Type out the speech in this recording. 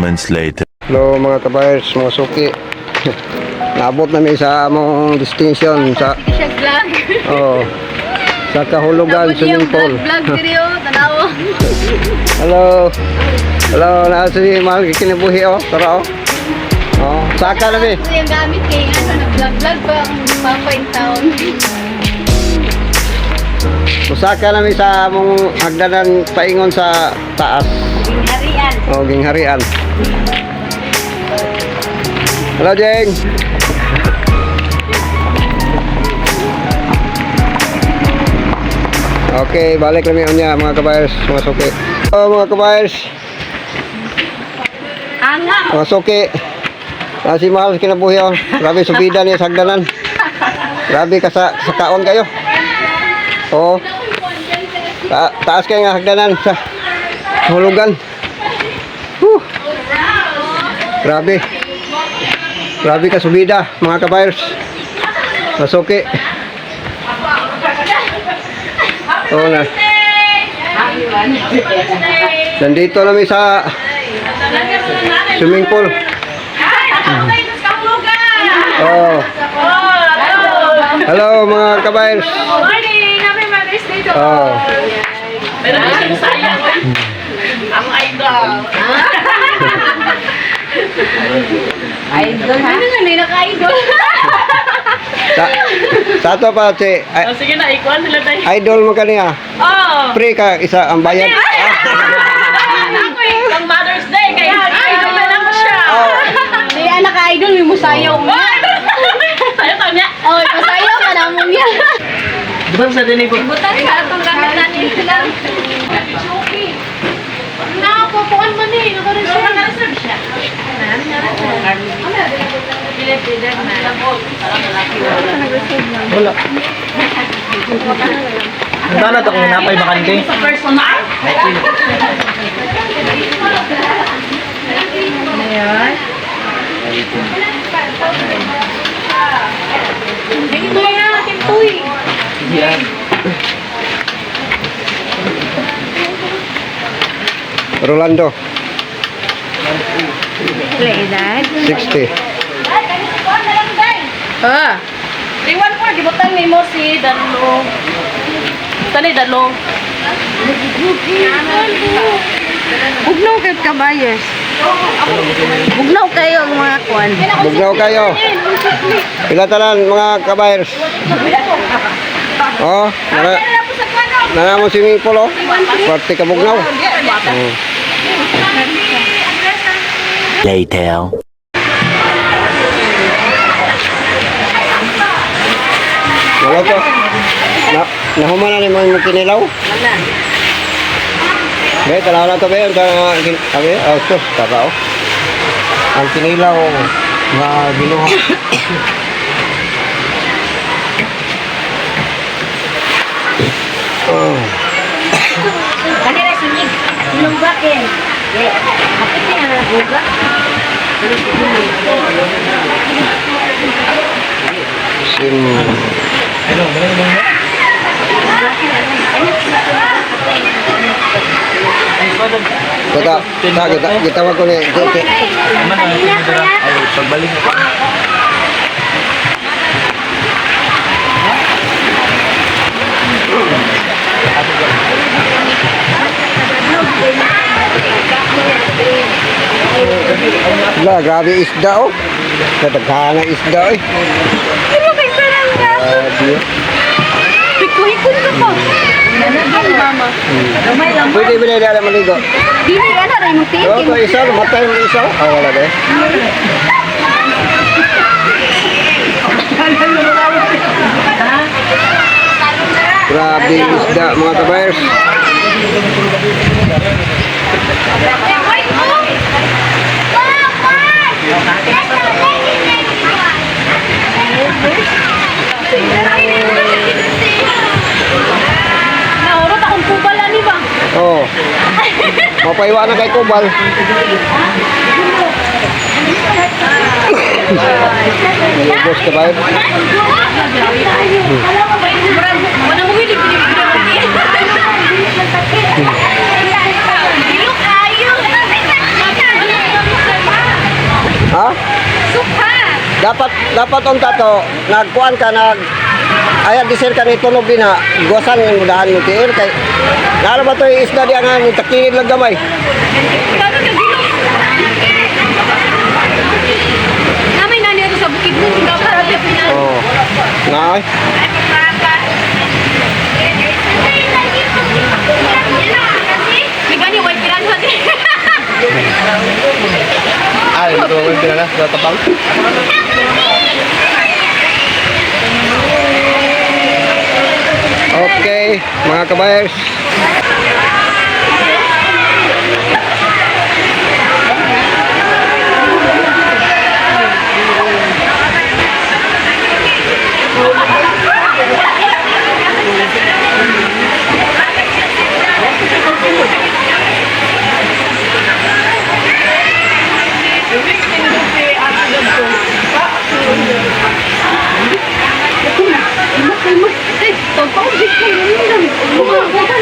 Moments later. Hello, mga kabayers, mga suki. Naabot na mi sa among destination sa Siya vlog. Oh, sa Kahulugan swimming pool. Vlog diri oh, tanaw. Hello. Hello, naa si Mahal kinabuhi oh. Tara oh. Oh, saka na mi. Ito yung gamit kay ano, nag-vlog vlog pa ang papa in town. Musaka na mi sa among hagdanan paingon sa taas. Harian. Oh, gingharian. Hello, Jeng. Okay, balik kami unya, mga kabayers, mga suki. Oh, mga kabayers, Anga. mga suki. Ah, si Mahal kinabuhi oh. Grabe subida niya sa hagdanan. Grabe ka sa kaon kayo. Oo. Taas kayo nga hagdanan sa hulugan. Whew. Grabe. Grabe ka subida, mga kabayers. Masuki. Oo na. Nandito namin sa swimming pool. Oh. Hello, mga kabayers. Morning! Happy Mother's Day to Oh. all! Pero ay, sayang. Ang idol. Idol ha? Ano na, naka-idol. Sa ato pa si Oh, sige na, ikuan sila tayo. idol mo kaniya. Oh! Pre ka isa ang bayad. Ako eh, ang Mother's Day, kaya idol na lang siya. Oh. Di anak ka-idol, may musayaw mo. Tayo kami. Oh, musayaw ka na mo niya. Di ba sa dinig ko? Butan ka atong gamit natin sila. Nakapupuan man eh. Naka-reserve. Naka-reserve siya. Wala. Ang tanat ako napay bakante. Sa personal. Ito na, kintuy. Yan. Rolando. 60. Ah. 314, gibutan ni mo si Danlo. Tanay Danlo. Bugnaw kayo kabayers. Bugnaw kayo ang mga kuan. Bugnaw kayo. Pila tanan, mga kabayers? Oh, nana mo swimming pool oh. Parte ka bugnaw. Oh. Later. Wala to. Na nahuman na ni mo kinilaw? Wala. Be, tanaw na to be. Ang abi, oh, sus, tara oh. Ang kinilaw nga ginuha. Oh. Kanila sinig. Sinumbakin. Kapit niya na buga. Sim. Ano, ganun ganun. Ay, father. Kita, kita, kita, gitawag ko ni. Naman ang tinidora. Ay, pagbalik ko. Wala, grabe isda oh. Kataghan ang isda eh. Pero kay sarang ka. Grabe. Hikon ka pa. Mama. Gamay lang. Pwede ba na dala maligo? Dili ana ray mo tiin. Oh, to isa, lumatay mo isa. Oh, wala ba? Grabe isda, mga kabayers. Naurot akong kubal ani ba? Oh. Mapaiwa na kay Kubal. Lubos ka ba? Wala mo hilig Ha? Sukha! Dapat dapat unta to nagkuan ka nag ayat disir ka ni tunog din ha. Guwasan mo daan mo tiil kay nara ba to yung isda diya nga ni takilid lang gamay. Kano ka gilo? Namay nani ato sa bukid mo. Dapat pinan. Oh. Naay. May gani white piranha din. Ay, ito ko yung pinala. Sa tapang. Okay, mga kabayers. Eh, totoo, big kayo.